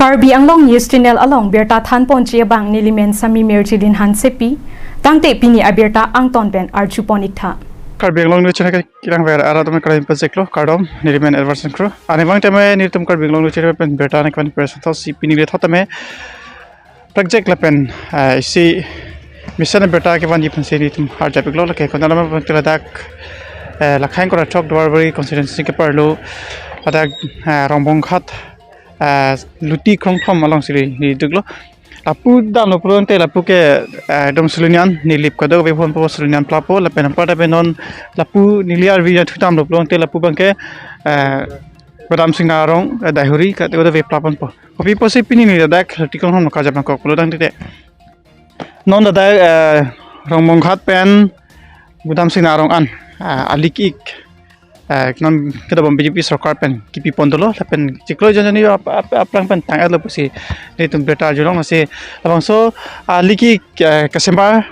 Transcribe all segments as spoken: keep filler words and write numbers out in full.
Karbi Anglong News Channel along birta thanponji abang nelimen Sami Mirjilin Hansepi, tangte pini abirta angton pen arjupon iktha. Karbi Anglong News Channel kekirang ver arat atum kardom pajeklo, kardom, nelimen Edwardson Kro. Anebang tame nelitum Karbi Anglong News Channel pen birta anek pen press thot si pini le thot tame project lapen, eh, isi mesen birta kevanji aphansi nelitum arjapiklo, lake konat alam pen ladak, eh, Lakhain Kora Thok Duarbagori constituency keparlo ladak, eh, Rongbonghat, eh, Luti Krongthom alongsi neli duklo. Lapu damlo pulote lapu ke, eh, ekdom sulunian nilip kadokave phonpo, sulunian plapo, lapen anparta pen non lapu neli arvi ya thu damlo pulote lapu abangke, eh, Budam Sing Arong, eh, Daihuri kadokave plaponpo. Kopi pusi pini neli ladak Luti Krongthom karjap nangkok pulo tangte, non ladak, eh, Rongbonghat pen Budam Sing Arong an, eh, ali ik, eh, non kedobom B J P sorkar pen kipipon dolo, lapen chiklo jon jonni ap-, ap-, aphrang pen tang-etlo pusi nelitum birta arjulong. Lasi labangso ali ik, eh, kasemar,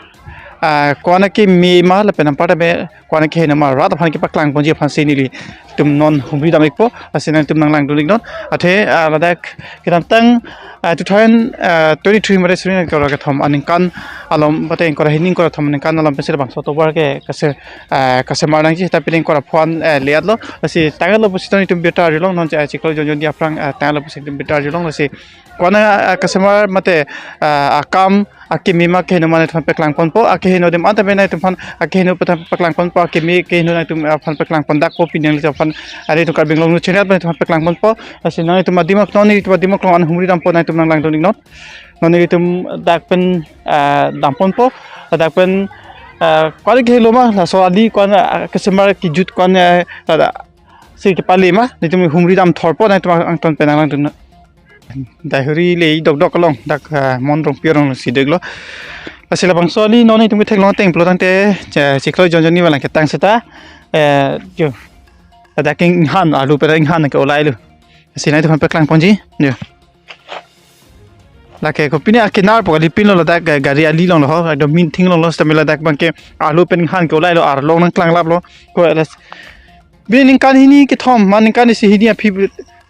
eh, ko-an akeme ma lapen anparta pen ko-an akeheno ma rat aphan kepaklangponji aphansi nelitum non humri dam ikpo, lasi nangtum nanglangdun iknon. Athe, ah, ladak kedamtang, ah, two thousand, ah, twenty-three mate suri ingkoi ra kethom aningkan along mate ingkoi ra hini ingkoi ra thom aningkan along pensi labangso atovar ke kase-, ah, kasemar nangji, seta pini ingkoi ra pho an, eh, le-etlo. Lasi tang-etlo pusi nelitum birta arjulong, non, eh, chiklo jon jonni aphrang, eh, tang-etlo pusi nelitum birta arjulong. Lasi ko-an, eh, kasemar mate, eh, akam akeme ma akeheno ma nangtumphan paklangponpo, akeheno adim anta pen nangtumphan akeheno aphan paklangponpo, akeme akeheno nangtumphan paklangpon dakpo, pini nanglitumphan, ah, nelitum Karbi Anglong News Channel pen nangtumphan paklangponpo. Lasi nanglitum adim ak-, non nelitum adim aklong an humri dampo, nangtum nanglangdun iknon. Non nelitum dak pen, ah, damponpo, dak pen, ah, ko-an kehelo ma, laso ali ko-an, ah, kasemar kejut ko-an, ah, ladak si kepale ma, nelitum humri dam thorpo, nangtum angton pen nanglangdun. Daihuri le dokdok along, dak, ah, Mon Rongpi arongsi duklo. Lasi labangso ali non nelitum ketheklong ateng pulo tangte, che-, chiklo jon jonni abang ketang seta, eh, jo. Ladak inghan, arlo pen inghan ke-olailo. Lasi nangtumphan paklangponji, jo. Lake kopine akinar po kali pinlo ladak ga-, gari ali longlo ho, ekdom minthing longlo, sitame ladak abangke arlo pen inghan ke-olailo, arlong nangklanglaplo. Ko alas. Pini ningkan hini kethom, ma ningkan isi hini aphi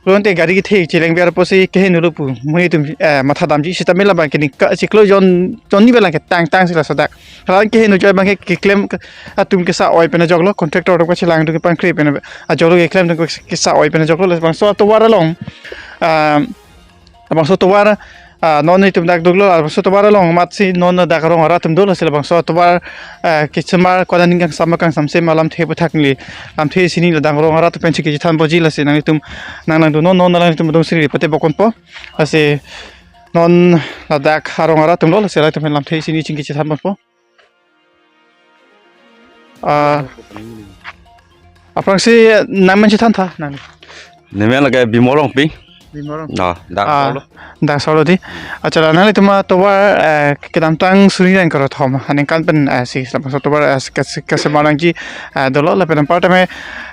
pulote gari kethe cheleng ver pusi kehenolo pu. Monit atum, eh, matha damji, sitame labangke ningkan chiklo jon, jonni abang ketang tang si laso dak. Hala keheno ajoine abangke keklem ke-, atum kesa-oi pen ajoklo, contractor atum kachelangdun kepangkre pen ajoklo, keklem atum kesa-oi pen ajoklo, labangso atovar along. Ah, labangso atovar, ah, non nelitum dak duklo, labangso atovar along amatsi non dak arong arat atum dolo, lasi labangso atovar, ah, kasemar ko-an aning kangsam kangsamse ma lamthe aputhak neli, lamthe isi neli ladak arong arat atum pensi kechethanponji, lasi nanglitum nanglangdun non, non nanglitum adung siri pate bokponpo. Lasi non ladak arong arat atumlo, lasi nanglitum pen lamthe isi neli chingki chethanponpo. Ah, aphrangsi nangmen chethantha, nang. Nemen lake Bimol Rongpi. Bimol Rongpi. Ah, dak Ah, solo. Dak solo di. Achala, nanglitum atovar, eh, kedamtang suri ingkoi ra thom aningkan pen, eh, si labangso atovar, eh, kas-, kasemar nangji, eh, dolo, lapen anparta pen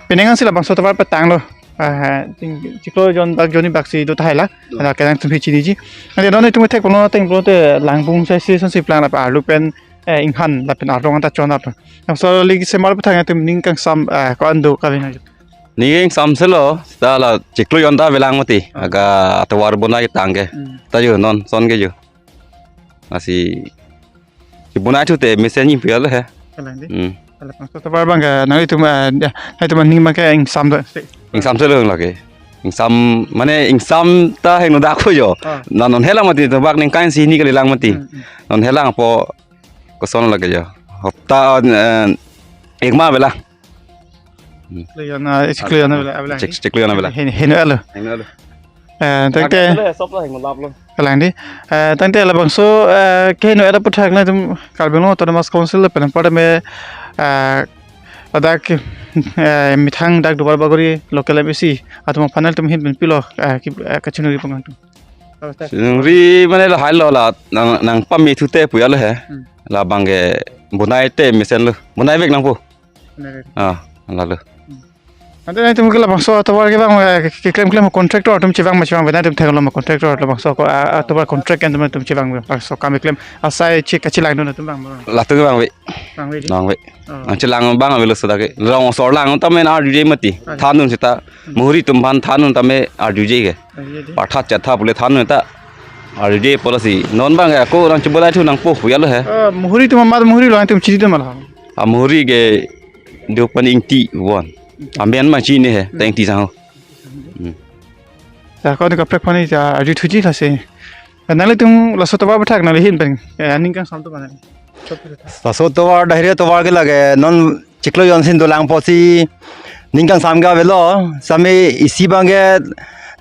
pini inghan si labangso atovar petanglo. Eh, ting-, chiklo jon bak jonni baksi do tahai la. Do. Ada kenangtum hi chiniji. Nanglitum kethekponlo ateng pulote langbung sai si sonsi plang lapen arlo pen, eh, inghan lapen arlong anta chonat. Laso ali kasemar aputhak nangtum ning kangsam, eh, ko-an do kavang ajo? Ning kangsam selo, seta la chiklo jon ta avelang mati. Ah. Aga atovar bonai tangke. Hmm. Ta jo non son ke jo. Lasi chibonai thute mesen ni pial he. Kalang di. Hmm. Kalau langsung atovar abangke nanglitum, eh, ya, nanglitum aning abangke ingsam do. Ingsam selo lake. Ingsam, mane ingsam ta heno dakpo jo. Ah. Na non helang mati, atovar ningkan isi hini kalilang mati. Hmm, hmm. Non helang po koson lake jo. Hopta, eh, ekma avelang. Hmm. Chiklo jon, eh, chiklo jon avelang, avelang. Chik-, chiklo jon avelang. Heno, heno-etlo. Heno-etlo. Eh, tangte Agak sop la heno laplo. Kalang di. Eh, tangte labangso, eh, keheno-et aputhak nangtum Karbi Anglong Autonomous Council lapen anparta pen, eh, ladak, eh, methang dak Duarbagori local M A C atum aphan nangtum ahin pen pilo, eh, ki, eh, kachiningri pon nangtum. Chiningri mane lahailo la nang, nangpame thute pu ya lo he. Hmm. Labangke bonai te mesenlo. Bonai vek nangpo. Bonai vek. Ah, lalo. Hmm. Ante nangtum ke labangso atovar kevang, eh, ke, keklem klem contractor atum chevang ma chevangve, nangtum theklong ma contractor labangso ko, ah, atovar contract kan atum chevang labangso kam keklem asai chek kachelangdun atum vang ma? Latum vangve. Vangve di? Vangve. Oh. Nangchelang vang avelo seta ke. Rong asor lang tame arjuje mati. Ah. Thandun seta. Hmm. Muhuri atum aphan thandun tame arjuje ke. Arjuje di. Patha chatha pule thandun ta. Arjuje policy. Non vang ke ako nangchebolai thu nangpo pu ya lo he. Ah, muhuri atum amat muhuri lo, nangtum chini atum ma lo? Ah, muhuri ke Deopan Ingti von. Amen ma chini he, ta Ingti sang ho. Hmm. Ya, ko ni kaprek pani ya, arju thuji lasi. Nanglitum laso atovar aputhak nangli ahin pen, eh, aning kangsam atum ma nang? Laso atovar, Daihori atovar ke lake non chiklo jon si dolang pusi aning kangsam ke avelo, sitame isi abang ke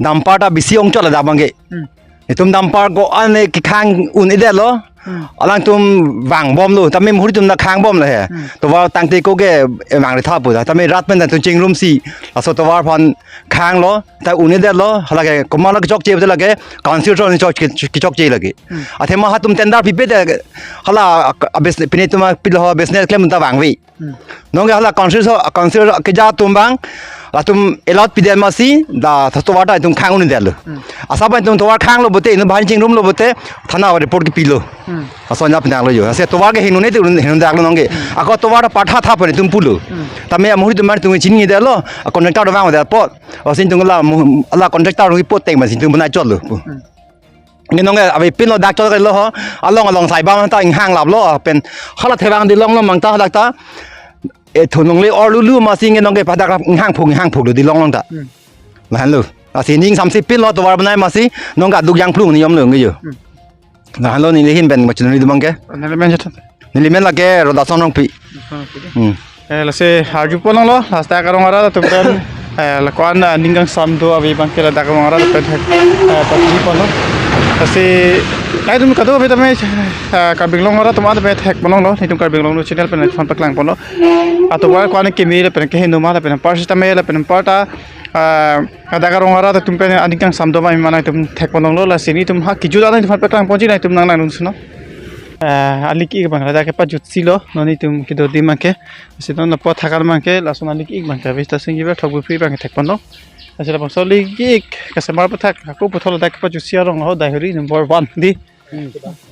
dumper ta bisi ongchot ladak abang ke. Hmm. Itum dumper ko-an ke khang un-edetlo. Hmm. Alangtum vangbomlo, tame muhuri atum nangkhangbomlo he. Hmm. Atovar tangte ko ke, eh, vangre tha pu ta. Tame rat pen ta itum chingrumsi laso atovar aphan khanglo, ta un-edetlo, halake komatlo kechokche, lake council atum chok, kechokche lake. Hmm. Athema hatum tender pipe te, hala, a, a, bus-, pine atum pilo business klem ta vangve. Hmm. Nonke hala council so, council keja atum abang, latum allowed pidetmasi, la atovar ta itum khang un-edetlo. Hmm. Asap itum atovar khanglo pulote, inut abang chingrumlo pulote, thana report kepilo. Hmm. Laso anya pinanglo jo. Lasi atovar ke hingnone te hingnone daklo nonke. Hmm. Ako atovar ta patha tha pen itum pulo. Hmm. Tame muhuri atum aphan itum chinidetlo, a contractor vangdet apot. Lasi itum la mu-, la contractor ri pot teng masi itum bonai chotlo pu. Hmm. Nge nonke avepinlo, dak chot kali lo ho. Along along sai abang ta inghang laplo pen. Hala thevang dilong lo mangta dak ta. E thunung le orlu lu masi nge nonke padak inghang phung inghang phung lo dilong long ta. Hmm. Lahenlo. Lasi ning samsi pinlo atovar bonai masi nonke aduk jangphlung ni yom lo nge jo. Hmm. Lahenlo neli ahin pen machinuri atum abang ke. Neli amen jathan. Neli amen lake Rodason Rongpi. Rodason Rongpi di. Hmm. Eh, lasi arjupon longlo, lasi dak arong arat atum pen, eh, la ko-an, eh, aning kangsam do ave abang ke ladak arong arat atum pen thek, eh, pathipon lo. Lasi, nangtum kadokave tame, eh, Karbi Anglong arat atum tame thekpon longlo, nelitum Karbi Anglong News channel pen nangtum aphan paklangpon lo. Atovar ko-an keme lapen kehingno ma lapen apar sitame lapen apar ta, eh, ladak arong arat atum pen aning kangsam do ma ave ma nangtum thekpon longlo, lasi nelitum ha kejut an nangtum aphan paklangponji, nangtum nanglangdun suno. Eh, ali ke-ik abang ladak kepajutsi lo, non itum kedo adim abang ke, si non lapu athak an abang ke, lason ali ke-ik abang ke, vista sing giver thok bupri abang ke thekpon lo. Lasi labangso ali ke-ik, kasemar aputhak, ako puthot ladak kepajutsi arong ho, Daihori number one di. Hmm.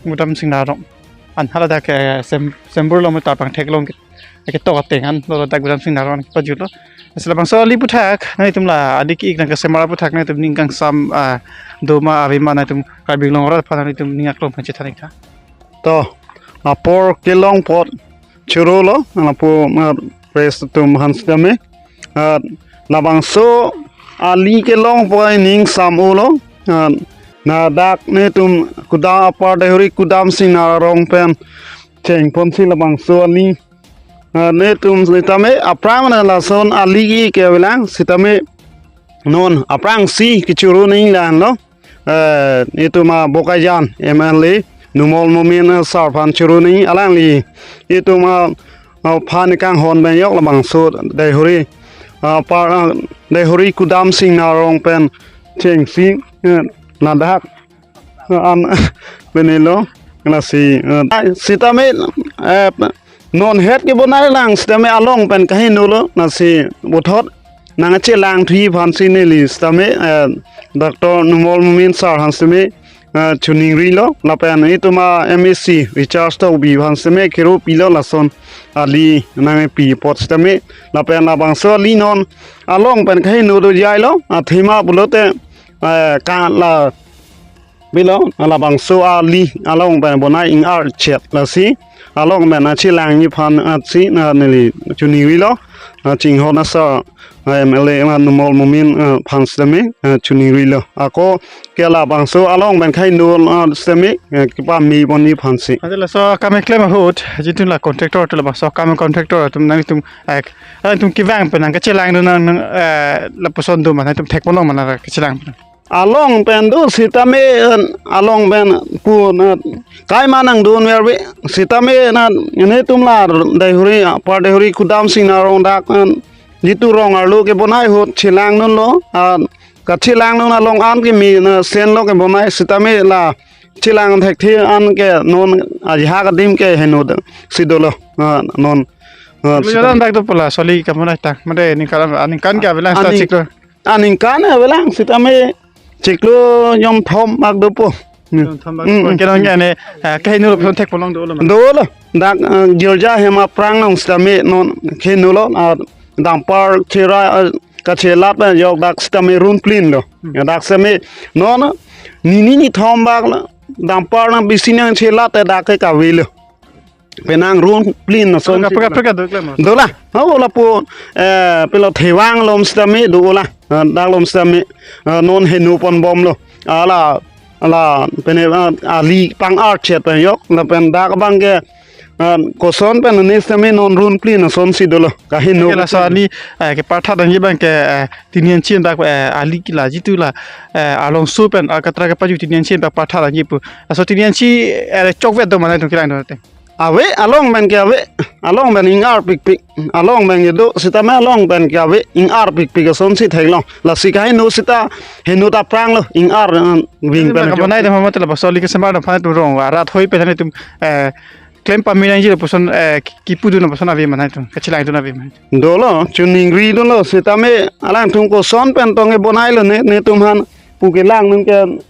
Gudam Singnar arong. An haladak ke, sem-, sembur lo meta abang theklong ke. Ake tok ateng an lo ladak Gudam Singnar arong kepajutlo. Lasi labangso ali aputhak, nangtum la, ali ke-ik nangkasemar aputhak, nangtum aning kangsam, ah, do ma ave ma nangtum Karbi Anglong arat aphan nangtum ning aklong phan chethan ik tha. To, apor kelong apot choro lo, lapu, ah, press atum aphan sitame. Ah, labangso ali kelong apot ning sam-o lo. Ah, ladak netum Kudam, Upper Daihori Kudam Singnar arong pen chengponsi labangso ali. Ah, netum sitame aphrang na lason ali ke avelang sitame non aphrangsi kechoro nangji lahenlo. Eh, itum a Bokajan M L A Numal Momin, eh, sir aphan choro nangji alangli itum a, a, aphan kanghon abang yok labangso Daihori, a, par, a, Daihori Kudam Singnar arong pen chengsi, eh, ladak an penelo, lasi, eh, sitame, eh, non het kebonai lang sitame along pen kahingno lo, lasi puthot nangchelang thuji aphansi neli sitame, eh, Doctor Numal Momin sir aphan sitame, eh, choningrilo, lapen itum a M A C Richard Tokbi aphan sitame kero pilo lason ali nangpi apot sitame, lapen labangso ali non along pen kahingno doji lo, athema pulote, eh, ka la bilo, labangso ali along pen bonai ing-archet lasi, along pen nangchelangji aphan, ah, si, ah, neli choningrilo, ah, chinghon asar, ah, M L A, ah, Numal Momin, ah, aphan sitame, ah, choningrilo. Ako ke labangso along pen kahingno, ah, sitame, ah, kepameponji aphansi. Ante laso kam keklem ahut, jitun la contractor atum labangso kam contractor atum nangtum, eh, nangtum kevang pen nangkachelangdun nang, nang, eh, lapuson do ma nangtum thekpon long ma nangkachelang pen? Along pen do sitame, eh, along pen pu na kaima nangdunverve sitame na netum la Daihori, Upper Daihori Kudam Singnar arong dak, eh, jitu rong arlo kebonai ahut chelangdunlo, ah, kachelangdun along an keme na senlo kebonai sitame la chelang thekthe an ke non ajahak adim ke hingno si dolo, ah, non Ah, chiklo sita- jadam dak dopo la soli kamonai ta. Mate ningkan, aningkan ke avelang sita Aning- chiklo. Aningkan avelang sitame chiklo yom thom bak dopo. Hmm. Yom thom bak Hmm, dopo. Hmm. Kenong ke ne, eh, keheno lo puson thekponlong dolo ma? Dolo. Dak, eh, girja hem aphrang along sitame non keheno lo, ah, dampar chera, eh, kachelat pen ajok dak sitame run plin lo. Hmm. Ya dak sitame non nini nithom bak lo. Dampar nang bisi nangchelat te dak ke kave lo. Penang run plin ason Kaprek, si kaprek, kaprek, kaprek, kaprek. Dola. Oh, lapu, eh, pilo thevang along sitame dola. Ah, dak along sitame, ah, non henoponbomlo. Ala, ala, pene, ah, ali pang-archet pen ajok. Lapen dak abang ke, ah, koson pen ne sitame non run plin asonsi dolo. Kaheno. Ke laso ali, eh, keparthat nangji abang ke, eh, tinian chin dak, eh, ali kila jitu la, eh, alongso pen, ah, katra kepaju tinian chin dak parthat nangji pu. Laso tinian chin, eh, chokvet do ma nangtum kelang do te? Ave, along pen ke ave, along pen ing-arpikpik, along pen ke do, sitame along pen ke ave, ing-arpikpik asonsi theklong. Lasi kaheno sita, heno ta aphrang lo, ing-ar, eh, ving pen Kamonai ajok. Dam hamat la soli kesemar dam aphan tu rong, arat hoi pen nangtum, eh, klem pame nangji lapuson, eh, kipudun lapuson ave ma nangtum, kachelangdun ave ma? Dolo, choningridunlo, sitame alangtum koson pen tong kebonailo ne, netum aphan pu kelang nang ke,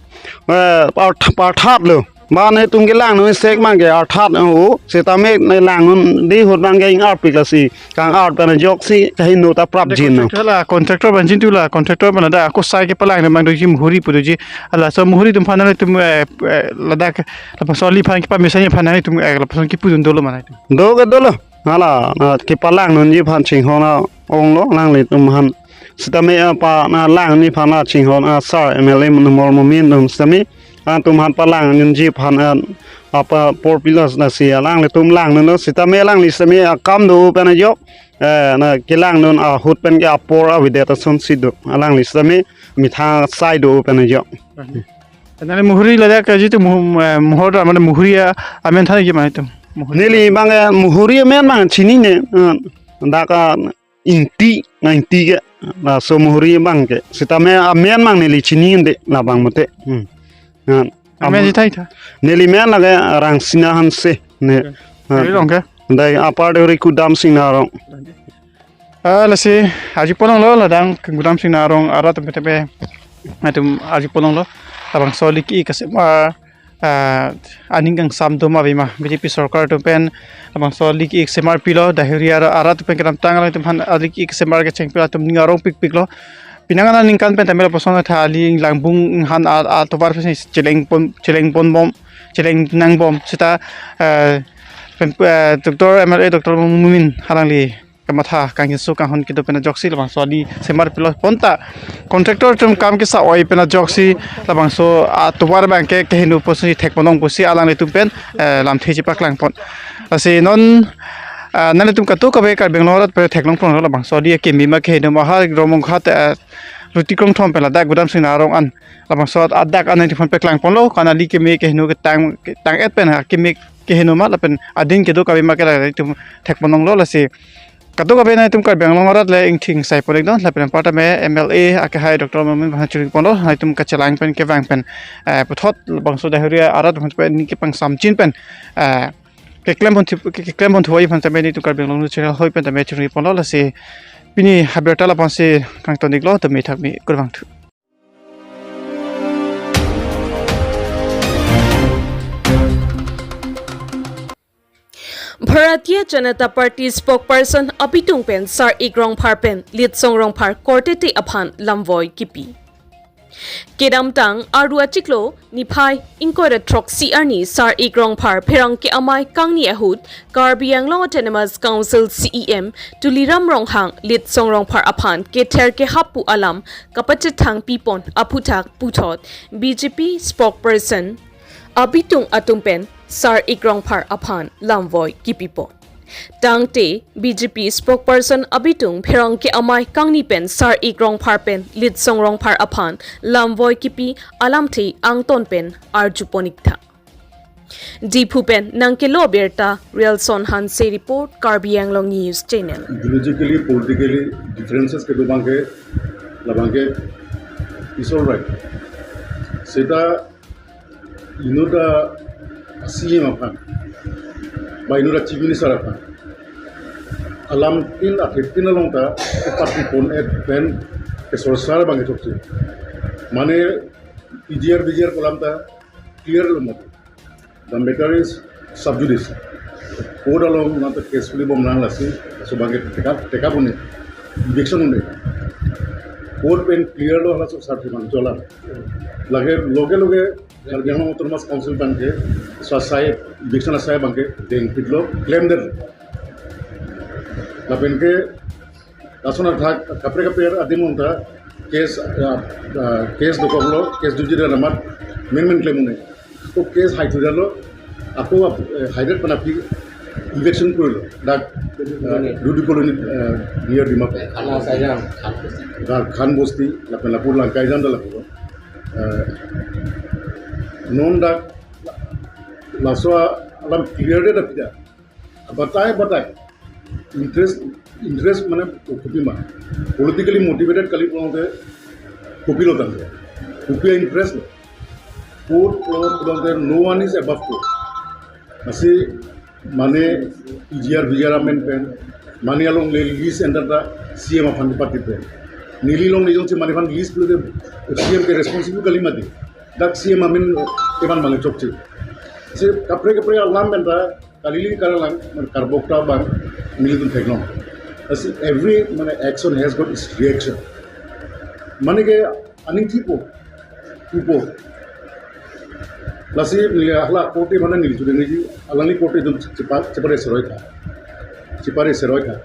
eh, part-, parthat lo. Ba netum kelang nang sek abang ke arthat, oh, sitame ne lang nang di ahut abang ke ing-arpik lasi. Kang-ar pen ajoksi kaheno ta prapjin no. Contractor la, contractor pen jin tu la, contractor pen ada ako sai kepalang nang abang doji muhuri pu doji. Ala so muhuri atum aphan nangtum, eh, eh, ladak lapuson ali aphan kepamesen aphan nangtum, eh, lapuson kipudun dolo ma nangtum? Do ke dolo. Hala, na kepalang nangji aphan chinghon a-onglo, alanglitum aphan. Sitame, eh, pa, na lang ni aphan na chinghon a sar M L A Numal Momin atum sitame. Atum aphan palang nangji aphan, eh, apa por pilos na si alanglitum lang nanglo, sitame alangli sitame akam do pen ajok. Eh, na kelang nang ahut pen ke apor avedet asonsi do. Alangli sitame methang sai do pen ajok. Nangli muhuri ladak ke jitu muh-, eh, muhur mane muhuri a-, amen than ke ma nangtum? Muhuri. Neli abang, eh, muhuri amen abang chinine, eh, dak a Ingti, na Ingti ke, laso muhuri abang ke. Sitame amen abang neli chinine labang mate. Hmm. Na, Amen am-, ji thai tha. Neli men lake Rangsina Hanse. Ne. Okay. Ah. Neli rong ke? Dai Upper Deuri Kudam Singna arong. Ah, lasi, arjuponlonglo, ladak Kudam Singna arong arat tepe tepe. Atum arjuponlonglo. Labangso ali ke-ik asemar, ah, aning kangsam do ma ave ma. B J P sorkar atum pen labangso ali ke-ik asemar pilo, Dahiria arat atum pen kedamtang alangtum aphan ali ke-ik asemar kecheng pilo, atum ning arongpikpiklo. Penang aningkan pen tame lapuson tha, ali langbung han a, atovar pen chelengpon, chelengponbom, cheleng nangbom. Seta, eh, pen, eh, Doctor M L A Doctor Momin alangli kamatha kangkinso kanghon kedo pen ajoksi labangso ali asemar pilo, bonta contractor atum kam kesa-oi pen ajoksi labangso atovar abang ke keheno pusi thekponlong pusi alanglitum pen, eh, lamthe chepaklangpon. Lasi non, ah, nanglitum kadokave Karbi Anglong arat pen theklongponlo labangso ali akimi ma keheno ma ha Rongmongkhat, eh, Ruti Krongthom pen ladak Kudam Singna arong an. Labangso adak an nangtum aphan paklangponlo, ko-an ali kimi keheno ketang, ketang-et pen akimi keheno ma lapen adin kedo kave ma ke latum thekponlonglo. Lasi kadokave nangtum Karbi Anglong arat le ingthing saipon iknon, lapen anparta me M L A akehai Doctor Momin aphan chiriponlo, nangtum kachelang pen kevang pen, eh, puthot labangso Dahiria arat aphan pen ning kepangsamjin pen, eh, keklem pon thu, ke-, keklem pon thuji aphan tame nelitum Karbi Anglong News Channel hoi pen tame chiriponlo. Lasi pini abirta lapu-ansi kangton iklo, tame thakme, kurvangthu. Bharatiya Janata Party spokesperson abitung pen Sar-ik Rongphar pen Litsong Rongphar korte te aphan lamvoi kipi. Kedamtang Aru achiklo niphai ingkoi ra throksi arni Sar-ik Rongphar pherangke amei kangni ahut Karbi Anglong Autonomous Council C E M Tuliram Ronghang Litsong Rongphar aphan kether kehap pu alam kapachethang pipon aphuthak puthot B J P spokesperson abitung atum pen Sar-ik Rongphar aphan lamvoi kipipon. Tangte B J P spokesperson abitung pherangke amei kangni pen Sar-ik Rongphar pen Litsong Rongphar aphan lamvoi kipi alamthe angton pen arjupon iktha. Diphu pen nangkelo abirta Rialson Hanse report, Karbi Anglong News Channel. Ideologically, politically differences kedo abang ke, labang ke is all right. Seta inut a-C E M aphan, ba inut a-Chief Minister aphan Alam tin athe tin along ta party pon et pen kesor sar abang chokche. Mane P G R V G R pu alam ta clear lo mati. The matter is sub judice. Court along nangta case puli bom nang lasi, so abang ke teka teka puni eviction un-e. Court pen clear lo hala so sar thimang chola. Lage loge loge Karbi Anglong Autonomous Council abang ke, so asai, eviction asai abang ke dengpitlo, claim der. Lapen ke, lason athak, kaprek kaprek adim along ta, case, ah, ah, case dokoklo, case duji der amat, main main claim un-e. To case hai tu jalo, ako, eh, hai det pen aphi eviction kurilo. Dak, eh, Dudi Colony, eh, near Dimapur. Khan Bosti. Dak Khan Bosti, lapen lapu Langkaijang ta lapu. Eh, non dak laso alam clear det aphi ta. Batai batai. Interest, interest mane kopi ma. Politically motivated kali pulote kopi lo tangte. Kopi interest lo. Court lo pulote no one is above court. Lasi mane P G R V G R amen pen, mane along le lease enter ta C M aphan pati pen. Neli along neli jongsi mane aphan lease pulote C M ke responsible kali mati. Dak C M amen evan mane chokche. Si kaprek kaprek alam pen ta kalili karalang, mane karbok ta abang nelitum theklong. Lasi every mane action has got its reaction. Mane ke aning thipo, thupo. Lasi neli hala court mane neli chudeng neli alangli court atum chepa-, chepare seroi tha. Chepare seroi tha.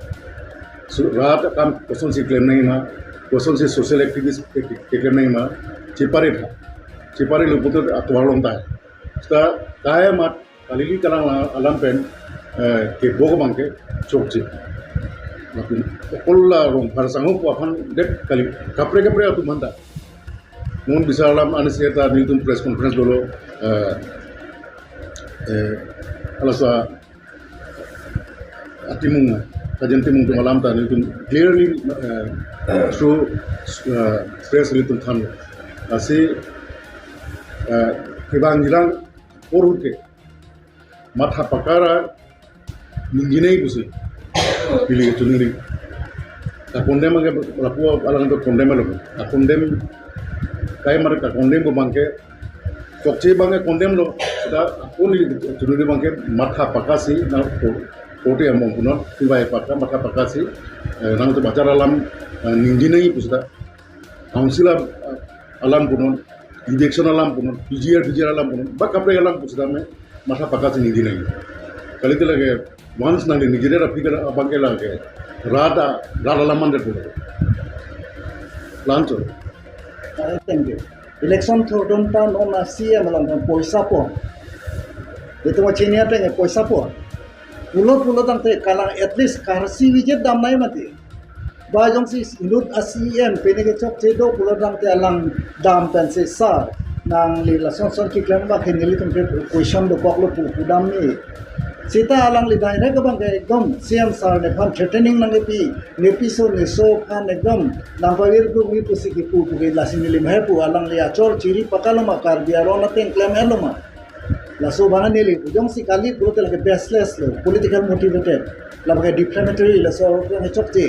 So, rat akam kosonsi claim nangji ma, kosonsi social activist ke, ke, ke claim nangji ma, chepare tha. Chepare lo pulote atovar along ta. Seta kai amat kalili kalang alam pen, eh, kebok abang ke chokche. Lapen okol la Rongphar sangho pu aphan det kali kaprek kaprek atum aphan ta. Mon bisar alam ansi ta nelitum press conference dolo, eh, eh, hala so atimung, kajen timung atum alam ta nelitum clearly, eh, through, eh, press nelitum than. Lasi, eh, kevang jilang ahut ke matha pakara ningje nangji pusi pili chuningri. Ta condemn abang ke lapu alang to condemn lo. Ta condemn kai mar ta condemn pu abang ke chokche abang ke condemn lo. Seta ako neli chuningri abang ke matha pakka si nang ko-, court among punon, tivai pakka, matha pakka si, eh, nangtum bajar alam, eh, ningje nangji pu seta. Council a-, alam punon, eviction alam punon, P G R, V G R alam punon, ba kaprek alam pusitame, matha pakka si ningje nangji. Kalite lake, once nangli ningjedet aphi ke abang ke lake, rat a-, rat alam mandet punon. Lancho. Thank you. Election thurdun ta non a C M alam poisa po. Itum chini ateng poisa po. Pulo pulo tangte kalang at least karsi visit dam nangji mati. Ba jongsi inut a C M pine ke chokche do pulo tangte alang dam pensi sir nangli lason son keklem abang ke nelitum ke question dokoklo pu pudam ni. Seta alangli direct abang ke ekdom C M sir nephan threatening nangkepi, nepiso neso aphan ekdom nangpavir pu mi pusi kepu pu ke lasi neli mehai pu alangli achor chiri pakka lo ma Karbi aron ateng klem helo ma. Laso abang neli jongsi kali pulote lake baseless lo, political motivated. Labang ke defamatory laso abang ke chokche.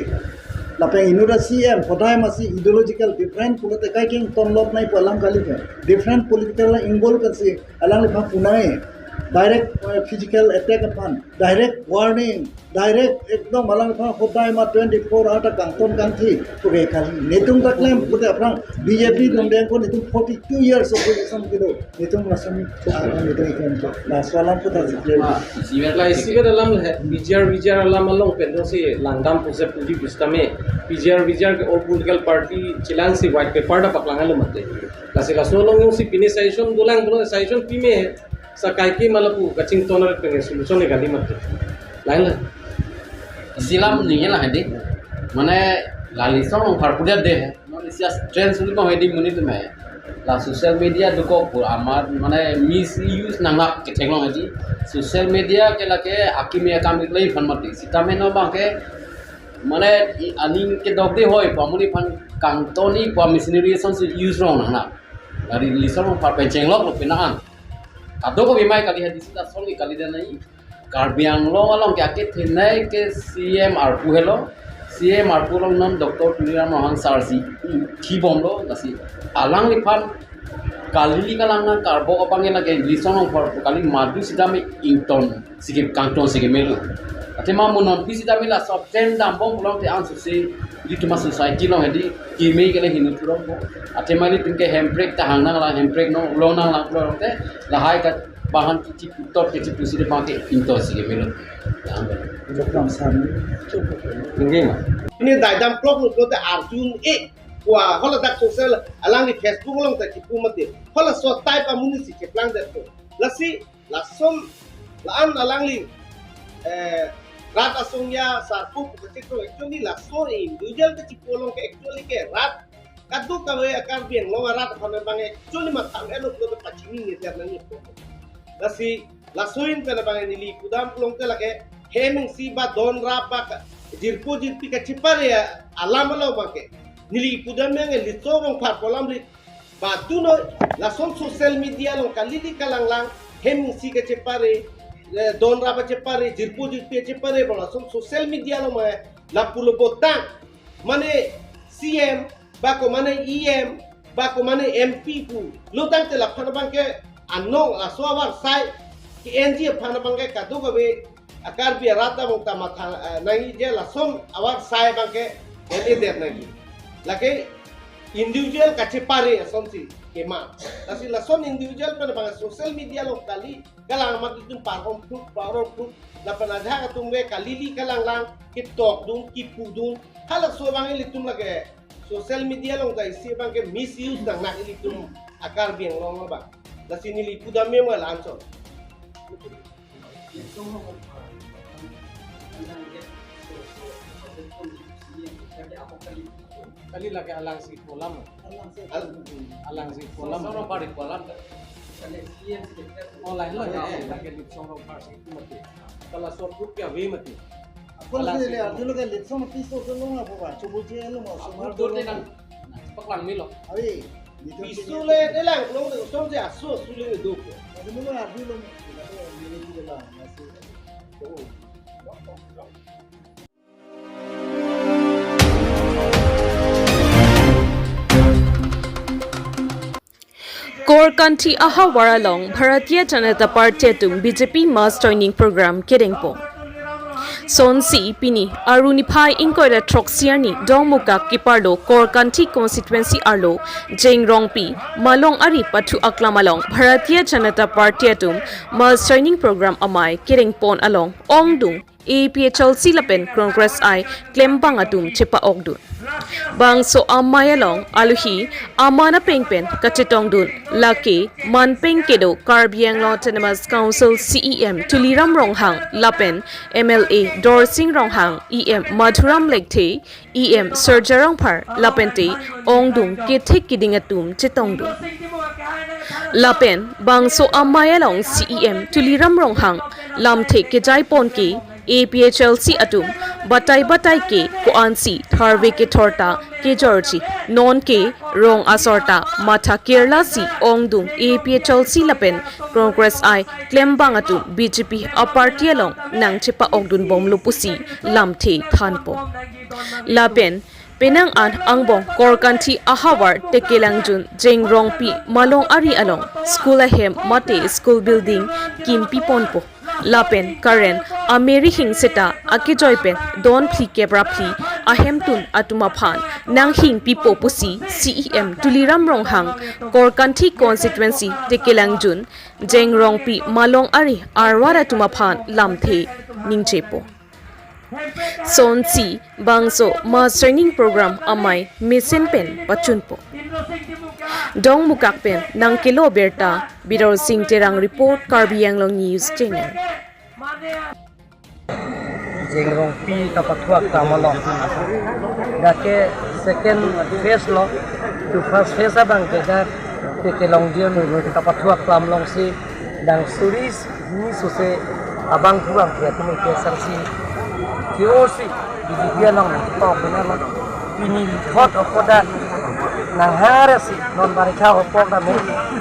Lapen inut a C M, hodai masi ideological different pulote kaikeng tonlok nangji pu alam kali ke. Different political involve pensi alangliphan pu nangji. Direct, eh, physical attack aphan, direct warning, direct ekdom alangliphan hodai ma twenty-four hour ta kangton kangthi. Oke, kali netum ta klem pute aphrang B J P dongdeng ko netum forty-two years opposition kedo. Netum lason, ah, netum ikan to. Laso alam puta si klem. Ah, isi vet la isi vet alam he, P G R, V G R alam along pen jongsi langdam pusi puji pusitame, P G R, V G R ke all political party chelangsi white paper ta paklang helo mati. Lasi laso along jongsi pine suggestion dolang pulo suggestion pime, sa kaike ma lapu kachington pen solution ni kali mati. Lain la. Isi alam ni la hedi. Mane lali song parpudia de. Non isi as trend suli ko hedi monit me. La social media dokok pu amat mane misuse nanglak kecheng long hedi. Social media ke lake akimi akam iklai phan mati. Sitame non abang ke mane i aning kedok de hoi pu amonit aphan kangton-i pu machinery ason si use rong nang na. Dari lali song parpen chenglok lo pina an. Kadokave mai kali hedi sita song ni kali dan nai. Karbi Anglong along ke akethenei ke C M arpu helo. C M arpu along non Doctor Tuliram Ronghang sir si, hmm, thibomlo, lasi alangliphan kali kalang nangkarbok abang lake Litsong Rongphar kali madu sitame ington si ke kangton si kemelo. Athema mo non pi sitame laso pen dambom pulote ansose ilitum a-society along hedi keme kele hinu thurongpo. Athema ilitum ke hemprek ta hang nanglang, hemprek nonglong nanglang pulote lahai ka bahan kichi putot kichi pusi de bang ke ington si kemelo. Tinggi ma? Pini daidam klok lo pulote arjun e, wa hala dak social alangli Facebook along ta kipu mati. Halaso type amonit si cheplangdetpo. Lasi lason la-an alangli, eh, rat asong ya sarpo pu kachekro, actually laso individual kachipu along ke actually ke rat kadokave a-Karbi Anglong arat aphan abang actually matha elo pulote pachini ngeter nangji. Lasi laso ahin pen abang neli pudam pulote lake hem ingsi ba don rap ba ka-, jirpo jirpi kachepare alam along abang ke neli pudam yang Litsong Rongphar pu alam rit. Ba tu noi, lason social media along kali li kalanglang, hem ingsi kachepare, eh, don rap kachepare, jirpo jirpi kachepare, ba lason social media along ma lapulo botang. Mane C M, ba ko mane E M, ba ko mane M P pu. Lo tangte laphan abang ke anong laso avarsai ke N G O aphan abang ke kadokave a-Karbi arat among ta matha, eh, nangji je lason avarsai abang ke edet nangji. Lake individual kachepare asonsi kema. Lasi lason individual pen abang social media along kali kalang amat itum parhom proof, parhom proof. Lapen ajahak atum ke kali li kalanglang, kitokdun, kipudun. Halaso abang ilitum lake social media along ta isi abang ke misuse nangnak ilitum a-Karbi Anglong abang. Lasi neli pudam memo la-anchot. Kali lake alangsi pu alam. Al- Alangsi pu alam. Litsong Rongphar pu alam ta. Oh, lain lo ya, lake Litsong Rongphar si pu mati. Kala sor group ya we mati. Ako alangsi le pu. Arjulo ke Litsong piso ke long apo ba, chobo je long apo. Apo so dote nang paklang melo. Awi. Piso le de lang long de som je aso aso le do ko. Arjulo arjulo. Oh. Korkanthi ahavar along Bharatiya Janata Party atum B J P mass joining program kedengpo. Sonsi pini Aru niphai ingkoi ra throksi arni Dongmukak keparlo Korkanthi constituency arlo Jengrongpi Malong Ari pathu aklam along Bharatiya Janata Party atum mass joining program amei kedengpon along ongdung A P H L C lapen Congress I klembang atum chepa-okdun. Bangso amei along aluhi aman apeng pen kachetongdun lake manpeng kedo Karbi Anglong Autonomous Council C E M Tuliram Ronghang lapen M L A Dorsing Ronghang, E M Madhuram Lekthe, E M Surjya Rongphar lapente ongdung kethek keding atum chetongdun. Lapen bangso amei along C E M Tuliram Ronghang lamthe kejaipon ke A P H L C atum batai batai ke ko-ansi tharve kethor ta kejorji, non ke rong asor ta matha kerlasi ongdung A P H L C lapen Congress I klembang atum B J P a-party along nangchepa-okdunbomlo pusi lamthe thanpo. Lapen penang an angbong Korkanthi ahavar Tekelangjun Jengrongpi Malong Ari along school ahem mate school building kimpiponpo. Lapen current ameri hing seta akejoi pen don phli kep ra phli ahemtun atum aphan nanghingpipo pusi C E M Tuliram Ronghang Korkanthi constituency Tekelangjun Jengrongpi Malong Ari arvar atum aphan lamthe ningjepo. Sonsi bangso mass joining program amei mesen pen pachunpo. Dongmukak pen nangkelo birta Bidor Sing Terang report, Karbi Anglong News Channel. Jengrongpi kapathuak ta malong. Dak ke second phase lo, to first phase abang ke dak Tekelongjun kapathuak ta malongsi dang suri hini sose abang kurang ke tumi ke sarsi T O C B J P along tok bena lo. Pini thot okoda nang harasi non barikha opok dame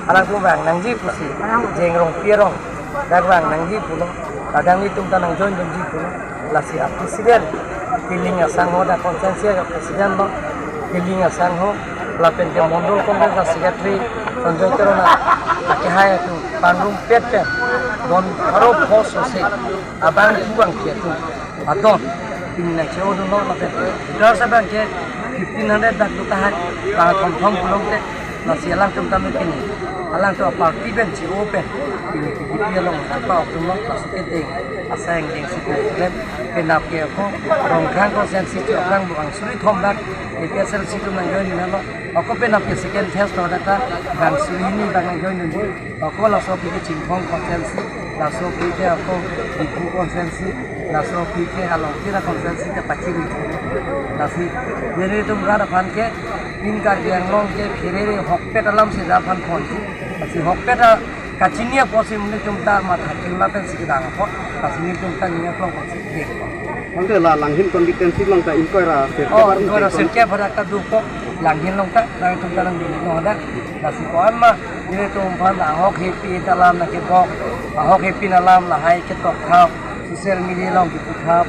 alang tu bang nangji pusi Jengrongpi arong Dak vang nangji pulo, kadang itum ta nang join dunji pulo. Lasi a president, Kiling asangho, dak constituency a president lo, Kiling asangho, lapen ke Mondol Congress a secretary, Sanjoy Teron a, akehai atum, pangrumpet pen, don aro post ose, abang tu bang ke atum, adon, pini nang che-o dunlo, lapen ke, dar sa bang ke, fifteen hundred dak do tahai, bang thom thom pulote, lasi alangtum tame pini, alangtum a party pen che-o pen, pini P D P along, apa okdum lo, lasi ke deng, asai angdeng si klem, penap ke ako, Rongkhang constituency che-o kang buang suri thom dak, A P H L C atum nang join dunlo, ako penap ke second phase lo dak ta, bang suri hini bang nang join dunji, ako laso aphi ke Chinthong constituency, laso aphi ke ako Diphu constituency, laso aphi ke Alongkir a constituency ke pachiri. Lasi, nelitum rat aphan ke, pini Karbi Anglong ke pherere hokpet alam si rat aphan phonji. Lasi hokpet a kachini apotsi nelitum ta matha kila pen si kedang apot. Lasi nelitum ta ning aklong apotsi ke. Ante la Langhin constituency along ta ingkoi ra sirkep Oh, arni ingkoi ra sirkep. Sirkep hadak ta dopo. Langhin along ta, nangtum ta nang dun lo hadak. Lasi ko-an ma, nelitum aphan ahok hepi ta alam nangkebok. Ahok hepi alam lahai ketok thap, social media along kepu thap.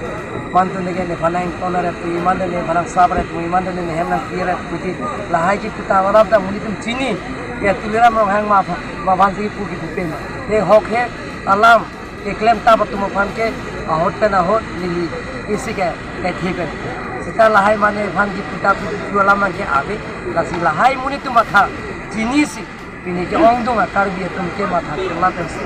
Mantu neke nephan nang tonaret pu, mantu nephan nang sabaret pu, mantu ne hem nang piaret pu ti. Lahai kepu ta arap ta monit atum chini. Ya Tuliram Ronghang ma pha, ma aphan si kepu kepu pen. Ne hok he alam keklem tap atum aphan ke ahut pen ahut neli isi ke kethe pen. Seta lahai mane aphan kepu ta pu alam nangke ave. Lasi lahai monit atum matha chinisi. Pini ke-ongdung a Karbi atum ke matha kila pensi.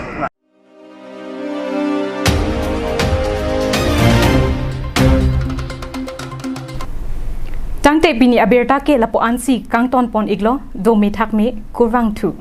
Tangte pini abirta ke lapu-ansi kangton pon iklo, do methak me, kurvangthu.